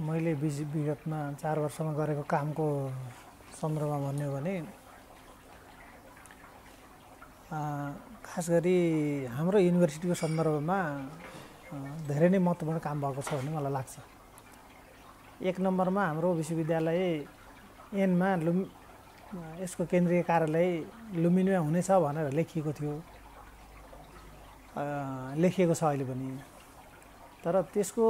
मैले विगतमा 4 वर्षमा गरेको कामको सन्दर्भमा भन्ने हो भने खास गरी हाम्रो युनिभर्सिटीको सन्दर्भमा धेरै नै महत्त्वपूर्ण काम भएको छ भन्ने मलाई लाग्छ। एक नम्बरमा हाम्रो विश्वविद्यालय ऐनमा यसको केन्द्रीय कार्यालय लुम्बिनीमा हुनेछ भनेर लेखिएको थियो, लेखिएको छ अहिले पनि। तर त्यसको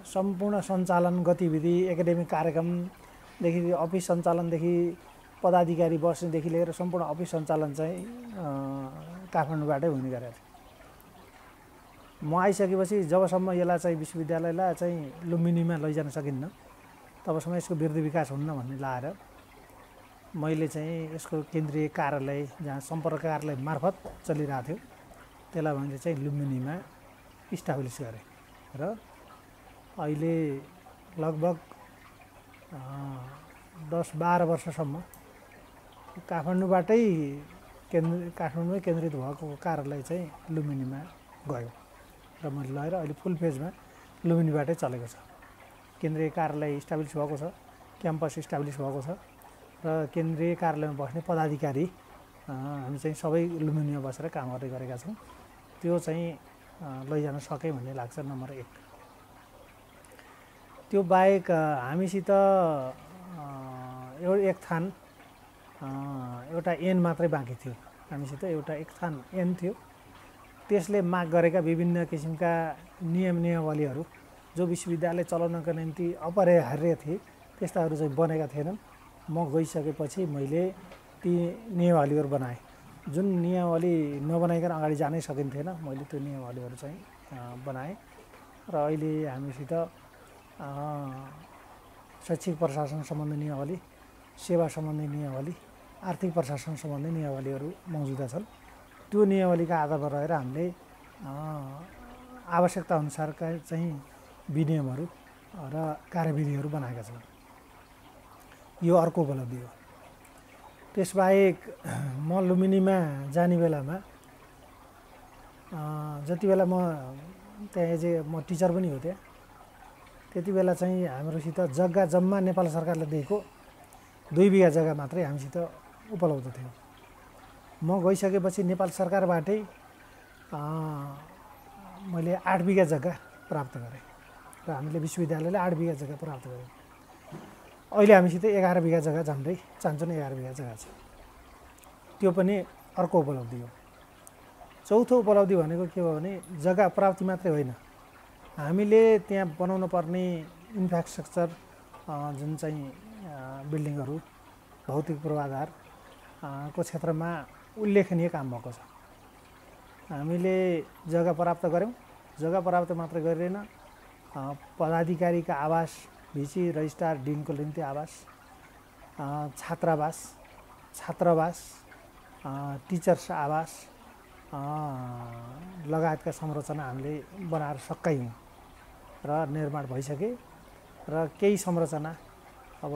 सम्पूर्ण सञ्चालन गतिविधि, एकाडेमिक कार्यक्रमदेखि अफिस सञ्चालनदेखि पदाधिकारी बस्नेदेखि लिएर सम्पूर्ण अफिस सञ्चालन चाहिँ काठमाडौँबाटै हुने गरेको थियो। म आइसकेपछि जबसम्म यसलाई चाहिँ विश्वविद्यालयलाई चाहिँ लुम्बिनीमा लैजान सकिन्न तबसम्म यसको वृद्धि विकास हुन्न भन्ने लाएर मैले चाहिँ यसको केन्द्रीय कार्यालय जहाँ सम्पर्क कार्यालय मार्फत चलिरहेको थियो त्यसलाई मैले चाहिँ लुम्बिनीमा इस्टाब्लिस गरेँ र अहिले लगभग 10-12 वर्षसम्म काठमाडौँबाटै काठमाडौँमै केन्द्रित भएको कार्यालय चाहिँ लुम्बिनीमा गयो र मैले लगेर अहिले फुल फेजमा लुम्बिनीबाटै चलेको छ। केन्द्रीय कार्यालय इस्टाब्लिस भएको छ, क्याम्पस इस्टाब्लिस भएको छ र केन्द्रीय कार्यालयमा बस्ने पदाधिकारी हामी चाहिँ सबै लुम्बिनीमा बसेर काम गर्दै गरेका छौँ। त्यो चाहिँ लैजान सके भन्ने लाग्छ नम्बर 1। त्यो बाहेक हामीसित एक थान एउटा ऐन मात्रै बाँकी थियो। हामीसित एक थान ऐन थियो। त्यसले माग गरेका विभिन्न किसिमका नियमावलीहरू जो विश्वविद्यालय चलाउनका निम्ति अपरिहार्य थिए त्यस्ताहरू चाहिँ बनेका थिएनन्। म गइसकेपछि मैले ती नियमावलीहरू बनाएँ। जुन नियमावली नबनाइकन अगाडि जानै सकिन्थेन, मैले त्यो नियमावलीहरू चाहिँ बनाएँ र अहिले हामीसित शैक्षिक प्रशासन सम्बन्धी नियमावली, सेवा सम्बन्धी नियमावली, आर्थिक प्रशासन सम्बन्धी नियमावलीहरू मौजुदा छन्। त्यो नियमावलीका आधारमा रहेर हामीले आवश्यकता अनुसारका चाहिँ विनियमहरू र कार्यविधिहरू बनाएका छौँ। यो अर्को उपलब्धि हो। त्यसबाहेक म लुम्बिनीमा जाने बेलामा जति बेला म त्यहाँ म टिचर पनि हो त्यहाँ, त्यति बेला चाहिँ हाम्रोसित जग्गा जम्मा नेपाल सरकारले दिएको 2 बिघा जग्गा मात्रै हामीसित उपलब्ध थियो। म गइसकेपछि नेपाल सरकारबाटै मैले 8 बिघा जग्गा प्राप्त गरेँ र हामीले विश्वविद्यालयले 8 बिघा जग्गा प्राप्त गऱ्यौँ। अहिले हामीसित 11 बिघा जग्गा झन्डै चान्चुन 11 बिघा जग्गा छ। त्यो पनि अर्को उपलब्धि हो। चौथो उपलब्धि भनेको के हो भने जग्गा प्राप्ति मात्रै होइन, हामीले त्यहाँ बनाउनु पर्ने इन्फ्रास्ट्रक्चर जुन चाहिँ बिल्डिङहरू, भौतिक पूर्वाधार को क्षेत्रमा उल्लेखनीय काम भएको छ। हामीले जग्गा प्राप्त गऱ्यौँ। जग्गा प्राप्त मात्र गरेन, पदाधिकारीका आवास, भिसी, रजिस्ट्रार, डिनको निम्ति आवास, छात्रावास, टिचर्स आवास लगायतका संरचना हामीले बनाएर सकायौँ र निर्माण भइसके र केही संरचना अब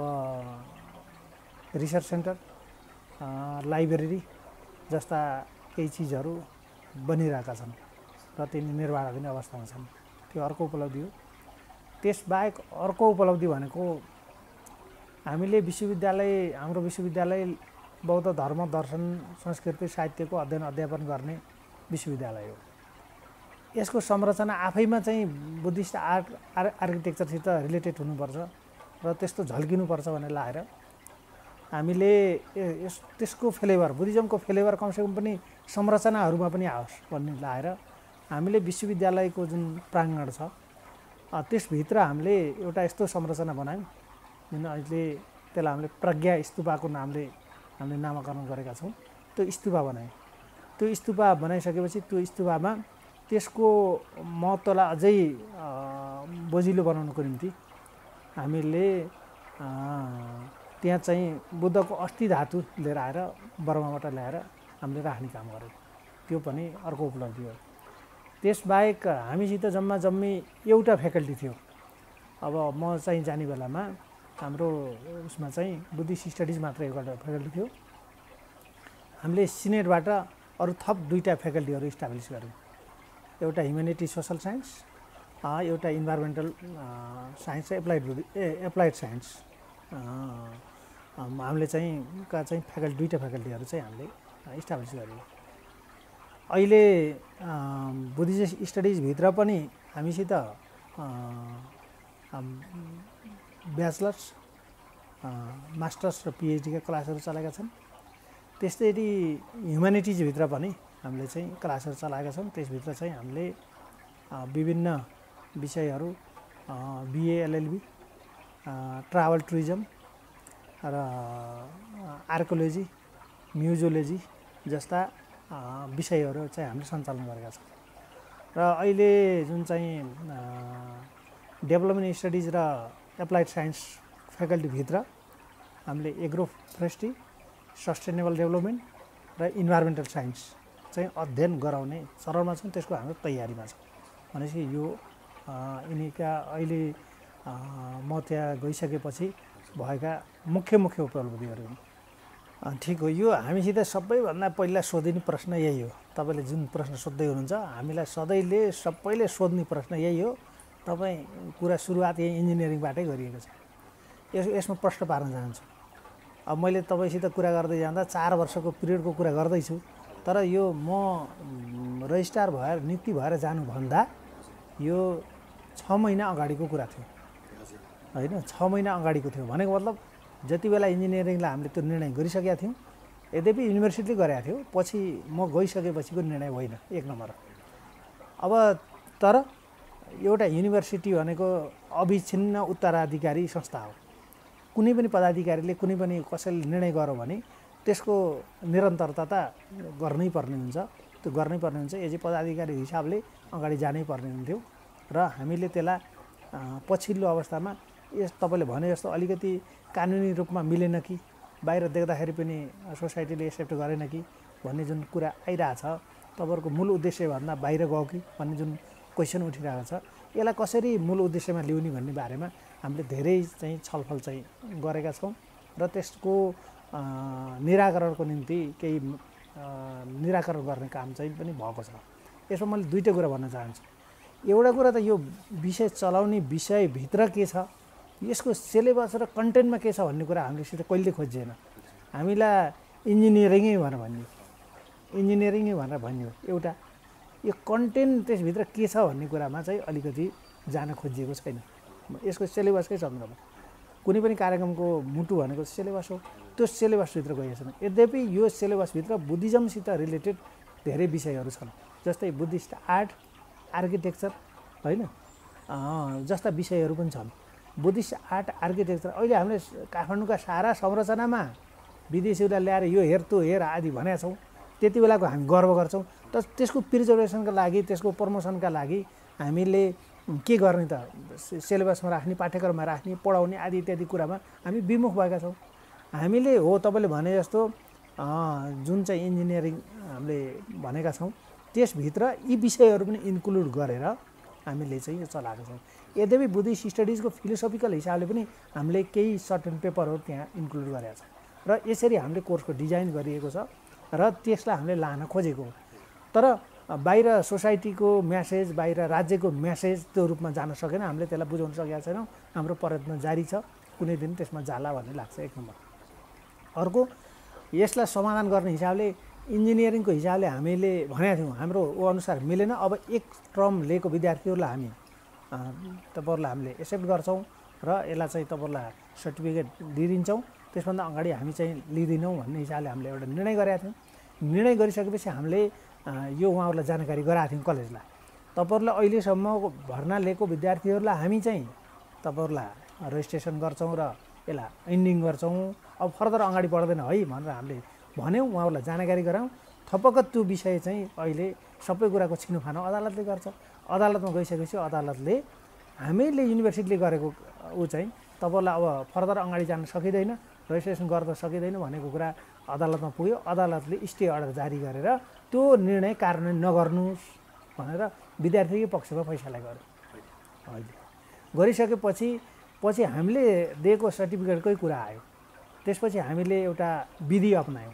रिसर्च सेन्टर, लाइब्रेरी जस्ता केही चिजहरू बनिरहेका छन् र तिनी निर्माणाधीन अवस्थामा छन्। त्यो अर्को उपलब्धि हो। त्यसबाहेक अर्को उपलब्धि भनेको हामीले हाम्रो विश्वविद्यालय बौद्ध धर्म, दर्शन, संस्कृति, साहित्यको अध्ययन अध्यापन गर्ने विश्वविद्यालय हो। यसको संरचना आफैमा चाहिँ बुद्धिस्ट आर्किटेक्चरसित रिलेटेड हुनुपर्छ र त्यस्तो झल्किनुपर्छ भनेर लाएर हामीले त्यसको फ्लेभर, बुद्धिज्मको फ्लेभर कमसेकम पनि संरचनाहरूमा पनि आओस् भन्ने लाएर हामीले विश्वविद्यालयको जुन प्राङ्गण छ त्यसभित्र हामीले एउटा यस्तो संरचना बनायौँ जुन अहिले त्यसलाई हामीले प्रज्ञा स्तूपाको नामले हामीले नामाकरण गरेका छौँ। त्यो स्तूपा बनायौँ। त्यो स्तूपा बनाइसकेपछि त्यो स्तूपामा त्यसको महत्त्वलाई अझै बोझिलो बनाउनको निम्ति हामीले त्यहाँ चाहिँ बुद्धको अस्थि धातु लिएर आएर बर्माबाट ल्याएर हामीले राख्ने काम गऱ्यौँ। त्यो पनि अर्को उपलब्धि हो। त्यसबाहेक हामीसित जम्मी एउटा फ्याकल्टी थियो। अब म चाहिँ जाने बेलामा हाम्रो उसमा चाहिँ बुद्धिस्ट स्टडिज मात्र एउटा फ्याकल्टी थियो। हामीले सिनेटबाट अरू थप 2टा फ्याकल्टीहरू इस्टाब्लिस गऱ्यौँ। एउटा ह्युमेनिटी सोसल साइन्स एउटा इन्भाइरोमेन्टल साइन्स र एप्लाइड साइन्स हामीले चाहिँ फ्याकल्टी दुईवटा फ्याकल्टीहरू चाहिँ हामीले इस्टाब्लिस गरियो। अहिले बुद्धिस्ट स्टडिजभित्र पनि हामीसित ब्याचलर्स, मास्टर्स र पिएचडीका क्लासहरू चलाएका छन्। त्यस्तै ह्युम्यानिटिजभित्र पनि हामीले चाहिँ क्लासहरू चलाएका छौँ। त्यसभित्र चाहिँ हामीले विभिन्न विषयहरू बिए, एलएलबी, ट्राभल टुरिज्म र आर्कोलोजी, म्युजियोलोजी जस्ता विषयहरू चाहिँ हामीले सञ्चालन गरेका छौँ। र अहिले जुन चाहिँ डेभलपमेन्ट स्टडिज र एप्लाइड साइन्स फ्याकल्टीभित्र हामीले एग्रो फोरेस्ट्री, सस्टेनेबल डेभलपमेन्ट र इन्भाइरोमेन्टल साइन्स चाहिँ अध्ययन गराउने चरणमा छौँ। त्यसको हाम्रो तयारीमा छ। भनेपछि यो यिनीका अहिले म त्यहाँ गइसकेपछि भएका मुख्य उपलब्धिहरू। ठिक हो, यो हामीसित सबैभन्दा पहिला सोधिने प्रश्न यही हो। तपाईँले जुन प्रश्न सोध्दै हुनुहुन्छ, हामीलाई सबैले सोध्ने प्रश्न यही हो। तपाईँ कुरा सुरुवात यही इन्जिनियरिङबाटै गरिएको छ। यसमा प्रश्न पार्न चाहन्छु। अब मैले तपाईँसित कुरा गर्दै जाँदा 4 वर्षको पिरियडको कुरा गर्दैछु, तर यो म रजिस्ट्रार भएर नियुक्ति भएर जानुभन्दा यो 6 महिना अगाडिको कुरा थियो होइन। 6 महिना अगाडिको थियो भनेको मतलब जति बेला इन्जिनियरिङलाई हामीले त्यो निर्णय गरिसकेका थियौँ। यद्यपि युनिभर्सिटीले गरेका थियो, पछि म गइसकेपछिको निर्णय होइन, 1 नम्बर। अब तर एउटा युनिभर्सिटी भनेको अविच्छिन्न उत्तराधिकारी संस्था हो। कुनै पनि पदाधिकारीले कुनै पनि कसैले निर्णय गर्यो भने त्यसको निरन्तरता त गर्नै पर्ने हुन्छ। त्यो गर्नै पर्ने हुन्छ। एज ए पदाधिकारी हिसाबले अगाडि जानै पर्ने हुन्थ्यो र हामीले त्यसलाई पछिल्लो अवस्थामा तपाईँले भने जस्तो अलिकति कानुनी रूपमा मिलेन कि, बाहिर देख्दाखेरि पनि सोसाइटीले एक्सेप्ट गरेन कि भन्ने जुन कुरा आइरहेछ, तपाईँहरूको मूल उद्देश्यभन्दा बाहिर गयो कि भन्ने जुन क्वेसन उठिरहेको छ, यसलाई कसरी मूल उद्देश्यमा ल्याउने भन्ने बारेमा हामीले धेरै चाहिँ छलफल चाहिँ गरेका छौँ र त्यसको निराकरणको निम्ति केही निराकरण गर्ने काम चाहिँ पनि भएको छ। यसमा मैले दुईवटा कुरा भन्न चाहन्छु। एउटा कुरा त यो विषय चलाउने विषयभित्र के छ, यसको सिलेबस र कन्टेन्टमा के छ भन्ने कुरा हामीसित कहिले खोजिएन। हामीलाई इन्जिनियरिङै भनेर भन्यो एउटा। यो कन्टेन्ट त्यसभित्र के छ भन्ने कुरामा चाहिँ अलिकति जान खोजिएको छैन। यसको सिलेबसकै सन्दर्भमा कुनै पनि कार्यक्रमको मुटु भनेको सिलेबस हो। त्यो सिलेबसभित्र गएको छैन। यद्यपि यो सिलेबसभित्र बुद्धिज्मसित रिलेटेड धेरै विषयहरू छन्, जस्तै बुद्धिस्ट आर्ट, आर्किटेक्चर होइन, जस्ता विषयहरू पनि छन्। बुद्धिस्ट आर्ट, आर्किटेक्चर अहिले हामीले काठमाडौँका सारा संरचनामा विदेशीलाई ल्याएर यो हेर त्यो हेर आदि भनेका छौँ। त्यति बेलाको हामी गर्व गर्छौँ। तर त्यसको प्रिजर्भेसनका लागि, त्यसको प्रमोसनका लागि हामीले के गर्ने त? सिलेबसमा राख्ने, पाठ्यक्रममा राख्ने, पढाउने आदि इत्यादि कुरामा हामी विमुख भएका छौँ। हामीले हो तपाईँले भने जस्तो जुन चाहिँ इन्जिनियरिङ हामीले भनेका छौँ त्यसभित्र यी विषयहरू पनि इन्क्लुड गरेर हामीले चाहिँ यो चलाएको छौँ। यद्यपि बुद्धिस्ट स्टडिजको फिलोसफिकल हिसाबले पनि हामीले केही सर्टेन पेपरहरू त्यहाँ इन्क्लुड गरेका छौँ र यसरी हामीले कोर्सको डिजाइन गरिएको छ र त्यसलाई हामीले लान खोजेको हो। तर बाहिर सोसाइटीको म्यासेज, बाहिर राज्यको म्यासेज त्यो रूपमा जान सकेन। हामीले त्यसलाई बुझाउन सकेका छैनौँ। हाम्रो प्रयत्न जारी छ, कुनै दिन त्यसमा जाला भन्ने लाग्छ। 1 नम्बर। अर्को, यसलाई समाधान गर्ने हिसाबले इन्जिनियरिङको हिसाबले हामीले भनेका थियौँ हाम्रो अनुसार मिलेन। अब 1 टर्म लिएको विद्यार्थीहरूलाई हामी तपाईँहरूलाई हामीले एक्सेप्ट गर्छौँ र यसलाई चाहिँ तपाईँहरूलाई सर्टिफिकेट दिइदिन्छौँ। त्यसभन्दा अगाडि हामी चाहिँ लिँदैनौँ भन्ने हिसाबले हामीले एउटा निर्णय गरेका थियौँ। निर्णय गरिसकेपछि हामीले यो उहाँहरूलाई जानकारी गराएको थियौँ कलेजलाई। तपाईँहरूलाई अहिलेसम्म भर्ना लिएको विद्यार्थीहरूलाई हामी चाहिँ तपाईँहरूलाई रेजिस्ट्रेसन गर्छौँ र यसलाई एन्डिङ गर्छौँ। अब फर्दर अगाडि बढ्दैन है भनेर हामीले भन्यौँ, उहाँहरूलाई जानकारी गराउँ। थपक्क त्यो विषय चाहिँ अहिले सबै कुराको छिनोफानो अदालतले गर्छ। अदालतमा गइसकेपछि अदालतले हामीले युनिभर्सिटीले गरेको चाहिँ तपाईँहरूलाई अब फर्दर अगाडि जान सकिँदैन, रेजिस्ट्रेसन गर्न सकिँदैन भनेको कुरा अदालतमा पुग्यो। अदालतले स्टे अर्डर जारी गरेर त्यो निर्णय कार्यान्वयन नगर्नुहोस् भनेर विद्यार्थीकै पक्षमा फैसला गर्यो। अहिले गरिसकेपछि हामीले दिएको सर्टिफिकेटकै कुरा आयो। त्यसपछि हामीले एउटा विधि अपनायौँ।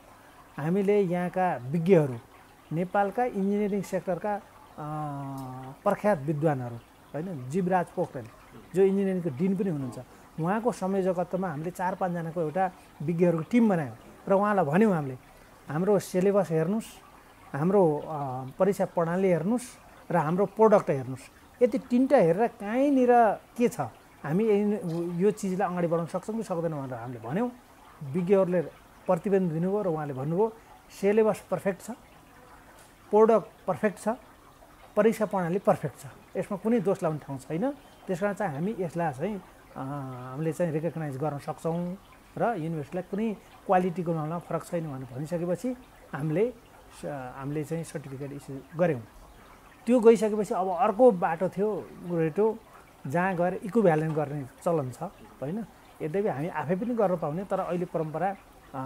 हामीले यहाँका विज्ञहरू, नेपालका इन्जिनियरिङ सेक्टरका प्रख्यात विद्वानहरू होइन, जीवराज पोखरेल जो इन्जिनियरिङको डिन पनि हुनुहुन्छ, उहाँको संयोजकत्वमा हामीले 4-5 जनाको एउटा विज्ञहरूको टिम बनायौँ र उहाँलाई भन्यौँ हामीले हाम्रो सिलेबस हेर्नुहोस्, हाम्रो परीक्षा प्रणाली हेर्नुहोस् र हाम्रो प्रोडक्ट हेर्नुहोस्, यति तिनवटा हेरेर कहीँनिर के छ, हामी यो चिजलाई अगाडि बढाउन सक्छौँ कि सक्दैनौँ भनेर हामीले भन्यौँ। विज्ञहरूले प्रतिवेदन दिनुभयो र उहाँले भन्नुभयो सिलेबस पर्फेक्ट छ, प्रोडक्ट पर्फेक्ट छ, परीक्षा प्रणाली पर्फेक्ट छ, यसमा कुनै दोष लाउने ठाउँ छैन। त्यस कारण चाहिँ हामी यसलाई चाहिँ हामीले चाहिँ रिकगनाइज गर्न सक्छौँ र युनिभर्सिटीलाई कुनै क्वालिटीको मामलामा फरक छैन भनेर भनिसकेपछि हामीले चाहिँ सर्टिफिकेट इस्यु गऱ्यौँ। त्यो गइसकेपछि अब अर्को बाटो थियो रेटो, जहाँ गएर इक्विभ्यालेन्ट गर्ने चलन छ होइन। यद्यपि हामी आफै पनि गर्न पाउने, तर अहिले परम्परा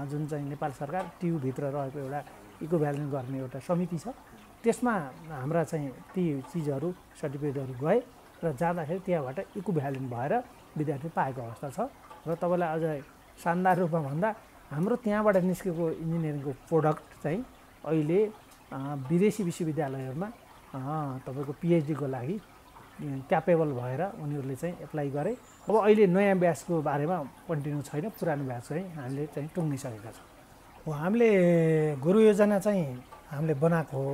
जुन चाहिँ नेपाल सरकार टियुभित्र रहेको एउटा इक्विभ्यालेन्ट गर्ने एउटा समिति छ, त्यसमा हाम्रा चाहिँ ती चिजहरू सर्टिफिकेटहरू गए र जाँदाखेरि त्यहाँबाट इक्विभ्यालेन्ट भएर विद्यार्थी पाएको अवस्था छ। र तपाईँलाई अझ शानदार रूपमा भन्दा हाम्रो त्यहाँबाट निस्केको इन्जिनियरिङको प्रोडक्ट चाहिँ अहिले विदेशी विश्वविद्यालयहरूमा तपाईँको पिएचडीको लागि क्यापेबल भएर उनीहरूले चाहिँ एप्लाई गरे। अब अहिले नयाँ ब्याचको बारेमा कन्टिन्यू छैन, पुरानो ब्याच चाहिँ हामीले चाहिँ टुङ्गिसकेका छौँ। हो, हामीले गुरु योजना चाहिँ हामीले बनाएको हो।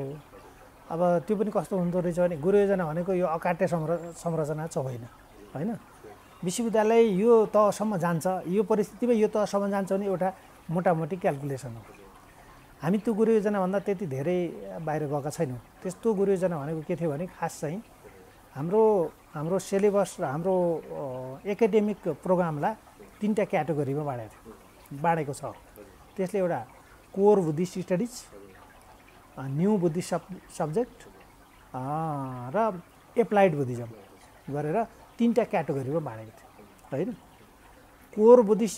अब त्यो पनि कस्तो हुँदो रहेछ भने गुरु योजना भनेको यो अकाट्य संरचना चाहिँ होइन। विश्वविद्यालय यो तहसम्म जान्छ, यो परिस्थितिमा यो तहसम्म जान्छ भने एउटा मोटामोटी क्यालकुलेसन हो। हामी त्यो गुरु योजनाभन्दा त्यति धेरै बाहिर गएका छैनौँ। त्यस्तो गुरु योजना भनेको के थियो भने खास चाहिँ हाम्रो सिलेबस र हाम्रो एकाडेमिक प्रोग्रामलाई 3टा क्याटेगोरीमा बाँडेको छ। त्यसले एउटा core Buddhist studies, new Buddhist subject र एप्लाइड बुद्धिज्म गरेर 3टा क्याटेगोरीमा बाँडेको थियो होइन। कोर बुद्धिस्ट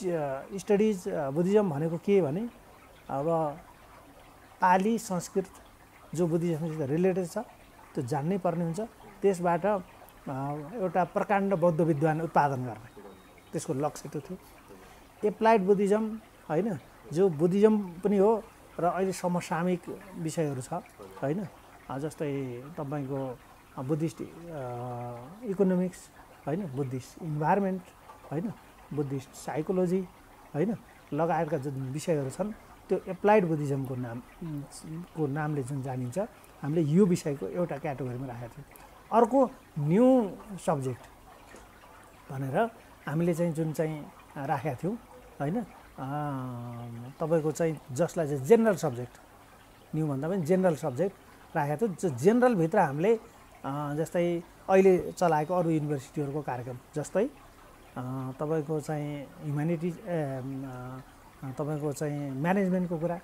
स्टडिज बुद्धिज्म भनेको के भने अब पाली संस्कृत जो बुद्धिज्मसित रिलेटेड छ त्यो जान्नै पर्ने हुन्छ। त्यसबाट एउटा प्रकाण्ड बौद्ध विद्वान उत्पादन गर्ने, त्यसको लक्ष्य त्यो थियो। एप्लाइड बुद्धिज्म होइन, जो बुद्धिज्म पनि हो र अहिले समसामयिक विषयहरू छ होइन, जस्तै तपाईँको बुद्धिस्ट इकोनोमिक्स होइन, बुद्धिस्ट इन्भाइरोमेन्ट होइन, बुद्धिस्ट साइकोलोजी होइन लगायतका जुन विषयहरू छन् त्यो एप्लाइड बुद्धिज्मको नामले जुन जानिन्छ, हामीले यो विषयको एउटा क्याटेगोरीमा राखेका थियौँ। अर्को न्यू सब्जेक्ट भनेर हामीले चाहिँ जुन चाहिँ राखेका थियौँ होइन, तपाईँको चाहिँ जसलाई चाहिँ जेनरल सब्जेक्ट, न्यू भन्दा पनि जेनरल सब्जेक्ट राखेका थियौँ। जो जेनरलभित्र हामीले जस्तै अहिले चलाएको अरू युनिभर्सिटीहरूको कार्यक्रम जस्तै तपाईँको चाहिँ ह्युम्यानिटिज तपाईँको चाहिँ म्यानेजमेन्टको कुरा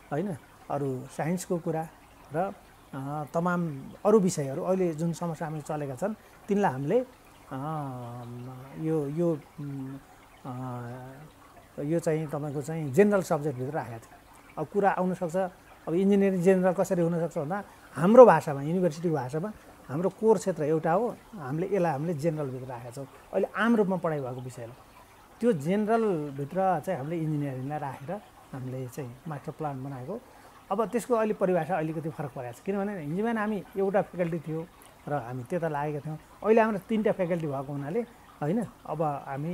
होइन, अरू साइन्सको कुरा र तमाम अरू विषयहरू अहिले जुन समसामयिक चलेका छन् तिनलाई हामीले यो चाहिँ तपाईँको चाहिँ जेनरल सब्जेक्टभित्र राखेको थियो। अब कुरा आउनसक्छ अब इन्जिनियरिङ जेनरल कसरी हुनसक्छ भन्दा हाम्रो भाषामा, युनिभर्सिटीको भाषामा हाम्रो कोर क्षेत्र एउटा हो, हामीले जेनरलभित्र राखेका छौँ। अहिले आम रूपमा पढाइ भएको विषयलाई त्यो जेनरलभित्र चाहिँ हामीले इन्जिनियरिङलाई राखेर हामीले चाहिँ मास्टर प्लान बनाएको। अब त्यसको अहिले परिभाषा अलिकति फरक परेको छ, किनभने हिजोबिहान हामी एउटा फ्याकल्टी थियो र हामी त्यता लागेका थियौँ। अहिले हाम्रो 3टा फ्याकल्टी भएको हुनाले होइन, अब हामी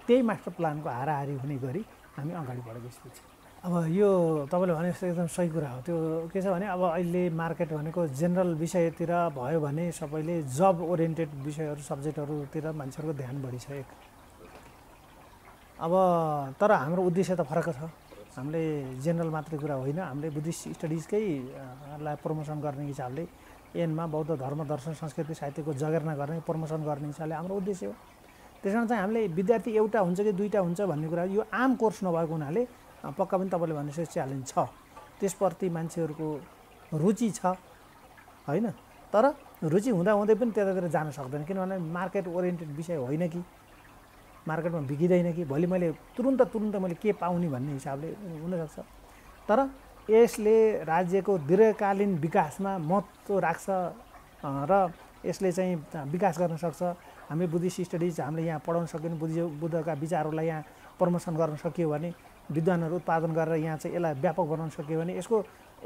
त्यही मास्टर प्लानको हाराहारी हुने गरी हामी अगाडि बढेको स्थिति छ। अब यो तपाईँले भने जस्तो एकदम सही कुरा हो। त्यो के छ भने अब अहिले मार्केट भनेको जेनरल विषयतिर भयो भने सबैले जब ओरिएन्टेड विषयहरू सब्जेक्टहरूतिर मान्छेहरूको ध्यान बढी छ एक। अब तर हाम्रो उद्देश्य त फरक छ। हामीले जेनरल मात्रै कुरा होइन, हामीले बुद्धिस्ट स्टडिजकै प्रमोसन गर्ने हिसाबले एनमा बौद्ध धर्म दर्शन संस्कृति साहित्यको जगेर्ना गर्ने प्रमोसन गर्ने हिसाबले हाम्रो उद्देश्य हो। त्यसमा चाहिँ हामीले विद्यार्थी एउटा हुन्छ कि 2टा हुन्छ भन्ने कुरा यो आम कोर्स नभएको हुनाले पक्का पनि तपाईँले भनेपछि च्यालेन्ज छ। त्यसप्रति मान्छेहरूको रुचि छ होइन, तर रुचि हुँदाहुँदै पनि त्यतातिर जान सक्दैन, किनभने मार्केट ओरिएन्टेड विषय होइन कि मार्केटमा बिकिँदैन कि भोलि मैले तुरुन्त मैले के पाउने भन्ने हिसाबले हुनसक्छ। तर यसले राज्यको दीर्घकालीन विकासमा महत्त्व राख्छ र यसले चाहिँ विकास गर्न सक्छ। हामी बुद्धिस्ट स्टडिज हामीले यहाँ पढाउन सक्यौँ, बुद्धका विचारहरूलाई यहाँ प्रमोसन गर्न सकियो भने, विद्वानहरू उत्पादन गरेर यहाँ चाहिँ यसलाई व्यापक बनाउन सकियो भने यसको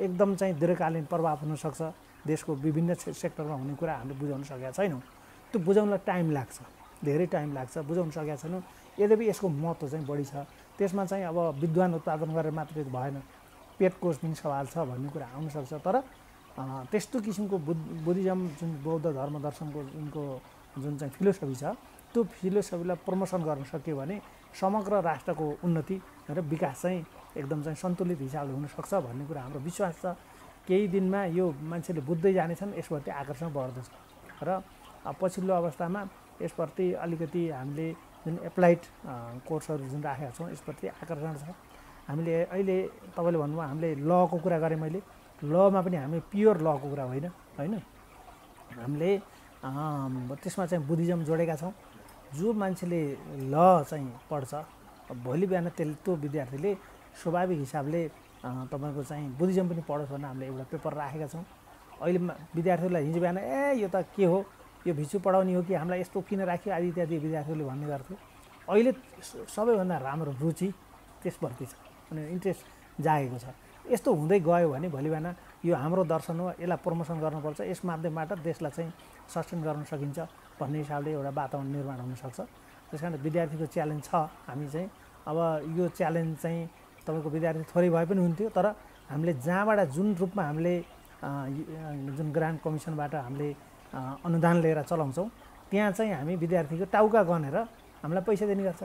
एकदम चाहिँ दीर्घकालीन प्रभाव हुनसक्छ। देशको विभिन्न सेक्टरमा हुने कुरा हामीले बुझाउन सकेका छैनौँ। त्यो बुझाउनलाई टाइम लाग्छ, धेरै टाइम लाग्छ, बुझाउन सकेका छैनौँ। यद्यपि यसको महत्त्व चाहिँ बढी छ। त्यसमा चाहिँ अब विद्वान उत्पादन गरेर मात्रै भएन, पेटको पनि सवाल छ भन्ने कुरा आउनसक्छ। तर त्यस्तो किसिमको बुद्धिज्म जुन बौद्ध धर्म दर्शनको उनको जुन चाहिँ फिलोसफी छ, त्यो फिलोसफीलाई प्रमोसन गर्न सक्यो भने समग्र राष्ट्रको उन्नति र विकास चाहिँ एकदम चाहिँ सन्तुलित हिसाबले हुनसक्छ भन्ने कुरा हाम्रो विश्वास छ। केही दिनमा यो मान्छेले बुझ्दै जानेछन्, यसप्रति आकर्षण बढ्दछ र पछिल्लो अवस्थामा यसप्रति अलिकति हामीले जुन एप्लाइड कोर्सहरू जुन राखेका छौँ यसप्रति आकर्षण छ। हामीले अहिले तपाईँले भन्नुभयो हामीले लको कुरा गरेँ, मैले लमा पनि हामी प्योर लको कुरा होइन, हामीले त्यसमा चाहिँ बुद्धिज्म जोडेका छौँ। जो मान्छेले ल चाहिँ पढ्छ भोलि बिहान त्यो विद्यार्थीले स्वाभाविक हिसाबले तपाईँको चाहिँ बुद्धिज्म पनि पढोस् भनेर हामीले एउटा पेपर राखेका छौँ। अहिले विद्यार्थीहरूलाई हिजो बिहान यो त के हो, यो भिचु पढाउने हो कि, हामीलाई यस्तो किन राख्यो आदि इत्यादि विद्यार्थीहरूले भन्ने गर्थ्यो। अहिले सबैभन्दा राम्रो रुचि त्यसप्रति छ अनि इन्ट्रेस्ट जागेको छ। यस्तो हुँदै गयो भने भोलि बिहान यो हाम्रो दर्शन हो, यसलाई प्रमोसन गर्नुपर्छ, यस माध्यमबाट देशलाई चाहिँ सस्टेन गर्न सकिन्छ भन्ने हिसाबले एउटा वातावरण निर्माण हुनसक्छ। त्यस कारण विद्यार्थीको च्यालेन्ज छ। हामी चाहिँ अब यो च्यालेन्ज चाहिँ तपाईँको विद्यार्थी थोरै भए पनि हुन्थ्यो, तर हामीले जहाँबाट जुन रूपमा हामीले जुन ग्रान्ट कमिसनबाट हामीले अनुदान लिएर चलाउँछौँ त्यहाँ चाहिँ हामी विद्यार्थीको टाउका गनेर हामीलाई पैसा दिने गर्छ।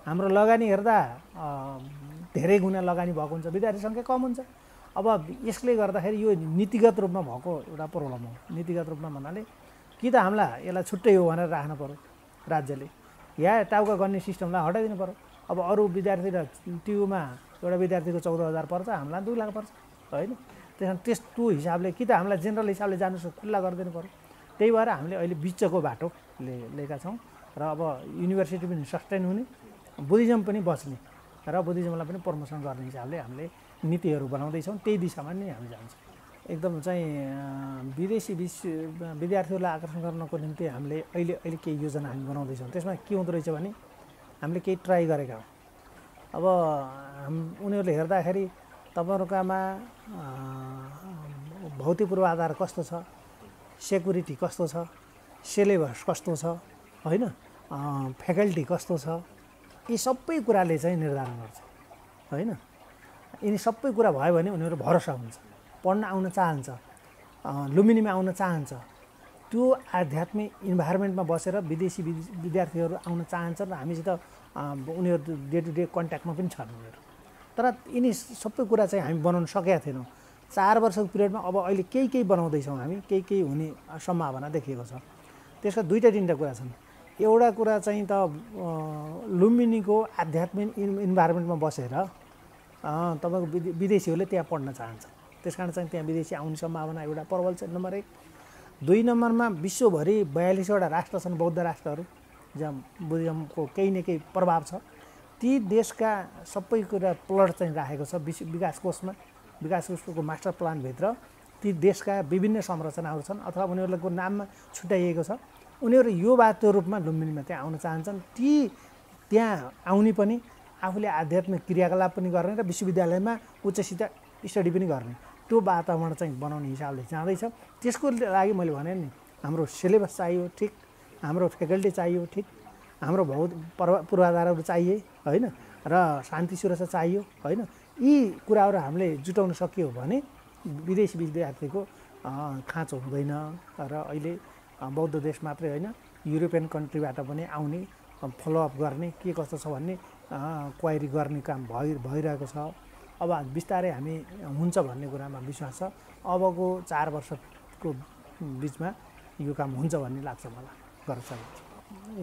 हाम्रो लगानी हेर्दा धेरै गुणा लगानी भएको हुन्छ, विद्यार्थी सङ्ख्या कम हुन्छ। अब यसले गर्दाखेरि यो नीतिगत रूपमा भएको एउटा प्रब्लम हो। नीतिगत रूपमा भन्नाले कि त हामीलाई यसलाई छुट्टै हो भनेर राख्नु पऱ्यो राज्यले, या टाउका गर्ने सिस्टमलाई हटाइदिनु पऱ्यो। अब अरू विद्यार्थी र ट्युमा एउटा विद्यार्थीको 14,000 पर्छ, हामीलाई 2 लाख पर्छ होइन। त्यस्तो हिसाबले कि त हामीलाई जेनरल हिसाबले जानुहोस् खुल्ला गरिदिनु पऱ्यो। त्यही भएर हामीले अहिले बिचको बाटो लिएका छौँ र अब युनिभर्सिटी पनि सस्टेन हुने, बुद्धिज्म पनि बच्ने र बुद्धिज्मलाई पनि प्रमोसन गर्ने हिसाबले हामीले नीतिहरू बनाउँदैछौँ। त्यही दिशामा नै हामी जान्छौँ। एकदम चाहिँ विदेशी विद्यार्थीहरूलाई आकर्षण गर्नको निम्ति हामीले अहिले केही योजना हामी बनाउँदैछौँ। त्यसमा के हुँदो रहेछ भने हामीले केही ट्राई गरेका हौँ। अब उनीहरूले हेर्दाखेरि तपाईँहरूकामा भौतिक पूर्वाधार कस्तो छ, सेक्युरिटी कस्तो छ, सिलेबस कस्तो छ होइन, फ्याकल्टी कस्तो छ, यी सबै कुराले चाहिँ निर्धारण गर्छ होइन। यिनी सबै कुरा भयो भने उनीहरू भरोसा हुन्छ, पढ्न आउन चाहन्छ, लुम्बिनीमा आउन चाहन्छ। त्यो आध्यात्मिक इन्भाइरोमेन्टमा बसेर विदेशी विद्यार्थीहरू आउन चाहन्छन् र हामीसित उनीहरू डे टु डे कन्ट्याक्टमा पनि छन् उनीहरू। तर यिनी सबै कुरा चाहिँ हामी बनाउन सकेका थिएनौँ 4 वर्षको पिरियडमा। अब अहिले केही बनाउँदैछौँ हामी, केही हुने सम्भावना देखिएको छ। त्यसका 2-3टा कुरा छन्। एउटा कुरा चाहिँ त लुम्बिनीको आध्यात्मिक इन्भाइरोमेन्टमा बसेर तपाईँको विदेशीहरूले त्यहाँ पढ्न चाहन्छ, त्यस कारण चाहिँ त्यहाँ विदेशी आउने सम्भावना एउटा प्रबल छ, नम्बर 1। 2 नम्बरमा विश्वभरि 42वटा राष्ट्र छन् बौद्ध राष्ट्रहरू जहाँ बुद्धिज्मको केही न केही प्रभाव छ। ती देशका सबै कुरा प्लट चाहिँ राखेको छ विकास कोषमा, विकास कोषको मास्टर प्लानभित्र ती देशका विभिन्न संरचनाहरू छन् अथवा उनीहरूको नाममा छुट्याइएको छ। उनीहरू यो बाटो रूपमा लुम्बिनीमा त्यहाँ आउन चाहन्छन्। त्यहाँ आउने पनि आफूले आध्यात्मिक क्रियाकलाप पनि गर्ने र विश्वविद्यालयमा उच्च शिक्षा स्टडी पनि गर्ने, त्यो वातावरण चाहिँ बनाउने हिसाबले जाँदैछ। त्यसको लागि मैले भने नि हाम्रो सिलेबस चाहियो ठिक, हाम्रो फ्याकल्टी चाहियो ठिक, हाम्रो पूर्वाधारहरू चाहिए होइन, र शान्ति सुरक्षा चाहियो होइन। यी कुराहरू हामीले जुटाउन सकियो भने विदेशी विद्यार्थीको खाँचो हुँदैन। र अहिले बौद्ध देश मात्रै होइन युरोपियन कन्ट्रीबाट पनि आउने, फलोअप गर्ने, के कस्तो छ भन्ने क्वाइरी गर्ने काम भइरहेको छ। अब बिस्तारै हामी हुन्छ भन्ने कुरामा विश्वास छ। अबको 4 वर्षको बिचमा यो काम हुन्छ भन्ने लाग्छ मलाई, गर्न सकिन्छ।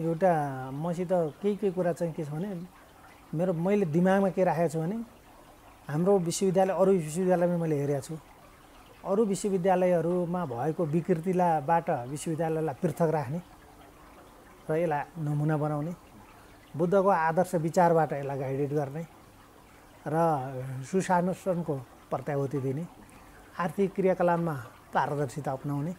एउटा मसित केही कुरा चाहिँ के छ भने मैले दिमागमा के राखेको छु भने हाम्रो विश्वविद्यालय अरू विश्वविद्यालयमा मैले हेरेको छु, अरू विश्वविद्यालयहरूमा भएको विकृतिबाट विश्वविद्यालयलाई पृथक राख्ने र यसलाई नमुना बनाउने, बुद्धको आदर्श विचारबाट यसलाई गाइडेड गर्ने र सुशासनको प्रत्याभूति दिने, आर्थिक क्रियाकलापमा पारदर्शिता अपनाउने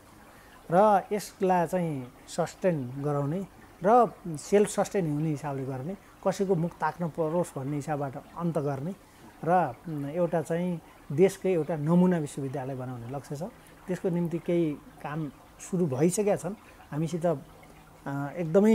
र यसलाई चाहिँ सस्टेन गराउने र सेल्फ सस्टेन हुने हिसाबले गर्ने, कसैको मुख ताक्न परोस् भन्ने हिसाबबाट अन्त गर्ने र एउटा चाहिँ देशकै एउटा नमुना विश्वविद्यालय बनाउने लक्ष्य छ। त्यसको निम्ति केही काम सुरु भइसकेका छन्। हामीसित एकदमै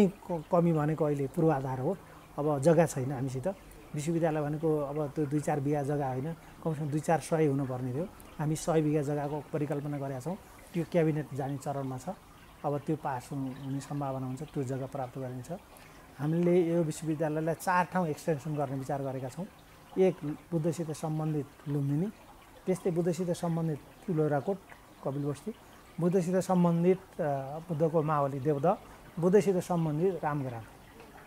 कमी भनेको अहिले पूर्वाधार हो। अब जग्गा छैन हामीसित। विश्वविद्यालय भनेको अब त्यो 2-4 बिघा जग्गा होइन, कमसेकम 2-4 सय हुनुपर्ने थियो। हामी 100 बिघा जग्गाको परिकल्पना गरेका छौँ। त्यो क्याबिनेट जाने चरणमा छ। अब त्यो पास हुने सम्भावना हुन्छ, त्यो जग्गा प्राप्त गरिन्छ। हामीले यो विश्वविद्यालयलाई 4 ठाउँ एक्सटेन्सन गर्ने विचार गरेका छौँ। एक बुद्धसित सम्बन्धित लुम्बिनी, त्यस्तै बुद्धसित सम्बन्धित तुलराकोट कपिलवस्तु, बुद्धसित सम्बन्धित बुद्धको मावली देवदह, बुद्धसित सम्बन्धित रामग्राम,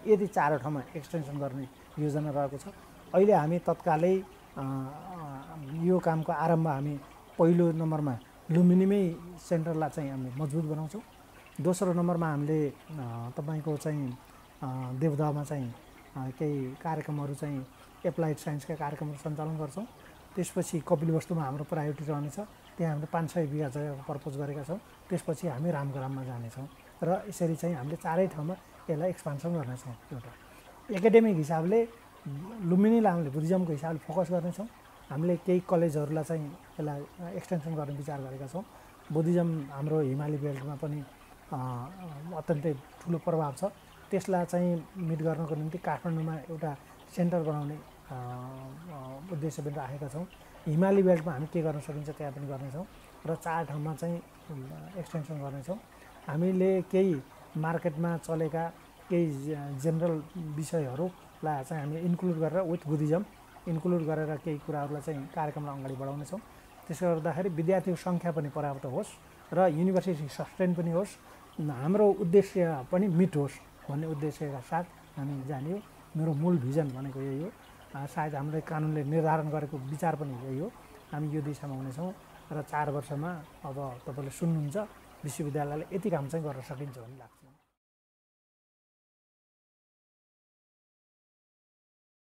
यदि 4 ठाउँमा एक्सटेन्सन गर्ने योजना रहेको छ। अहिले हामी तत्कालै यो कामको आरम्भ हामी पहिलो नम्बरमा लुम्बिनीमै सेन्टरलाई चाहिँ हामी मजबुत बनाउँछौँ। दोस्रो नम्बरमा हामीले तपाईँको चाहिँ देवदहमा चाहिँ केही कार्यक्रमहरू चाहिँ एप्लाइड साइन्सका कार्यक्रमहरू सञ्चालन गर्छौँ। त्यसपछि कपिलवस्तुमा हाम्रो प्रायोरिटी रहनेछ। त्यहाँ हामीले 500 बिघा जग्गाको प्रपोज गरेका छौँ। त्यसपछि हामी रामग्राममा जानेछौँ र यसरी चाहिँ हामीले 4 ठाउँमा यसलाई एक्सपान्सन गर्नेछौँ। एउटा एकाडेमिक हिसाबले लुम्बिनीलाई हामीले बुद्धिज्मको हिसाबले फोकस गर्नेछौँ। हामीले केही कलेजहरूलाई चाहिँ यसलाई एक्सटेन्सन गर्ने विचार गरेका छौँ। बुद्धिज्म हाम्रो हिमाली बेल्टमा पनि अत्यन्तै ठुलो प्रभाव छ। त्यसलाई चाहिँ मिट गर्नको निम्ति काठमाडौँमा एउटा सेन्टर बनाउने उद्देश्य पनि राखेका छौँ। हिमाली बेल्टमा हामी के गर्न सकिन्छ त्यहाँ पनि गर्नेछौँ र 4 ठाउँमा चाहिँ एक्सटेन्सन गर्नेछौँ। हामीले केही मार्केटमा चलेका केही जेनरल विषयहरूलाई चाहिँ हामी इन्क्लुड गरेर विथ बुद्धिज्म इन्क्लुड गरेर केही कुराहरूलाई चाहिँ कार्यक्रमलाई अगाडि बढाउनेछौँ। त्यसले गर्दाखेरि विद्यार्थीको सङ्ख्या पनि पर्याप्त होस् र युनिभर्सिटी सस्टेन पनि होस्, हाम्रो उद्देश्य पनि मिट होस् भन्ने उद्देश्यका साथ हामी जाने हो। मेरो मूल भिजन भनेको यही हो। सायद हामीले कानुनले निर्धारण गरेको विचार पनि यही हो। हामी यो दिशामा हुनेछौँ र 4 वर्षमा अब तपाईँले सुन्नुहुन्छ विश्वविद्यालयले यति काम चाहिँ गर्न सकिन्छ भन्ने लाग्छ।